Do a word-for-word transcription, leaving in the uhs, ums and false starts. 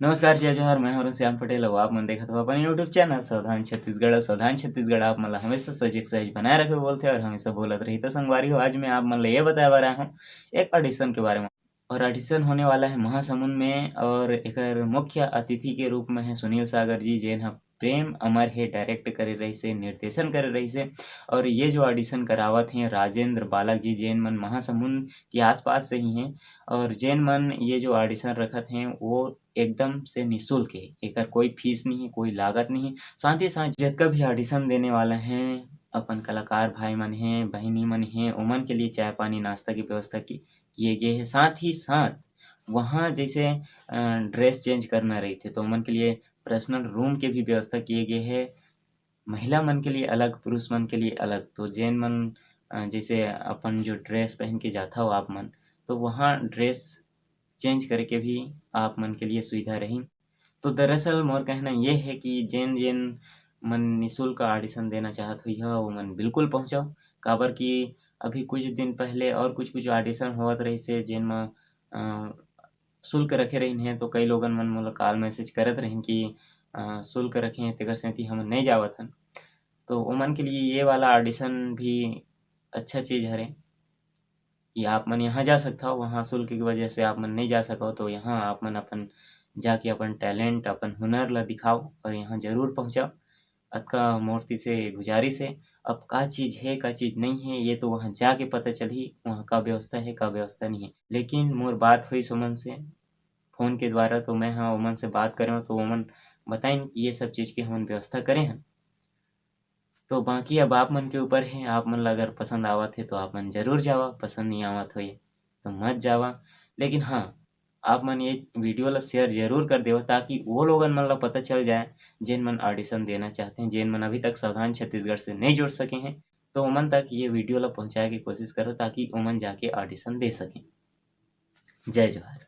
नमस्कार, जय जोहार, मैं हूं श्याम पटेल और आप मन देखत हो अपन YouTube चैनल सावधान छत्तीसगढ़। और सावधान छत्तीसगढ़ आप मन ला हमेशा सजग सहज बनाए रखे बोलथे और हमेशा बोलत रही। तो संगवारी हो, आज मैं आप मन ला ये बताए बर आया हूँ एक ऑडिशन के बारे में। और ऑडिशन होने वाला है महासमुंद में और एकर मुख्य अतिथि के रूप में है सुनील सागर जी, जेन ह प्रेम अमर हे डायरेक्ट करे रहिसे, निर्देशन करे रहिसे। और ये जो ऑडिशन करावत हैं राजेंद्र बालक जी, जेन मन महासमुंद के आसपास से ही हैं और जेन मन ये जो ऑडिशन रखत हैं वो एकदम से निःशुल्क है, एकर कोई फीस नहीं है, कोई लागत नहीं है। साथ ही साथ जतका भी ऑडिशन देने वाला हैं, अपन कलाकार भाई मन हैं, बहिनी मन हैं, ओमन के लिए चाय पानी नाश्ता की व्यवस्था की किए गए हैं। साथ ही साथ वहाँ जैसे ड्रेस चेंज करना रही थे तो ओमन के लिए पर्सनल रूम के भी व्यवस्था किए गए हैं। महिला मन के लिए अलग, पुरुष मन के लिए अलग। तो जेन मन अ, जैसे अपन जो ड्रेस पहन के जाथा हो आप मन, तो वहाँ ड्रेस चेंज करके भी आप मन के लिए सुविधा रही। तो दरअसल मोर कहना ये है कि जेन जेन मन निःशुल्क ऑडिशन देना चाहत हुई है वो मन बिल्कुल पहुँचो, काबर कि अभी कुछ दिन पहले और कुछ कुछ ऑडिशन होवत रहिसे जेन म अ, शुल्क रखे रहिन है, तो कई लोगन मन मोला कॉल मैसेज करत रहिन कि अ, शुल्क रखे हैं तेकर सेती हम नहीं जावत हन। तो ओमन के लिए ये वाला ऑडिशन भी अच्छा चीज़ हरे कि आप मन यहाँ जा सकता हो, वहाँ शुल्क की वजह से आप मन नहीं जा सको, तो यहाँ आप मन अपन जाके अपन टैलेंट, अपन हुनर ला दिखाओ और यहाँ जरूर पहुँचाओ। अतका मोर ती से गुजारिश है। अब का चीज़ है, का चीज़ नहीं है, ये तो वहाँ जाके पता चलही, वहाँ का व्यवस्था है, का व्यवस्था नहीं है। लेकिन मोर बात हुई ओमन से फ़ोन के द्वारा, तो मैं हाँ ओमन से बात करे हूँ, तो ओमन बताइन कि ये सब चीज़ की हमन व्यवस्था करे हैं। तो बाकी अब आप मन के ऊपर है, आप मन ला अगर पसंद आवत है तो आप मन जरूर जावा, पसंद नहीं आवत होए तो मत जावा। लेकिन हाँ, आप मन ये वीडियो ला शेयर जरूर कर देवा, ताकि वो लोगन मन ला पता चल जाए जेन मन ऑडिशन देना चाहते हैं, जेन मन अभी तक सावधान छत्तीसगढ़ से नहीं जुड़ सके हैं, तो ओमन तक ये वीडियो ला पहुँचाए के कोशिश करो, ताकि ओमन जाके ऑडिशन दे सकें। जय जोहार।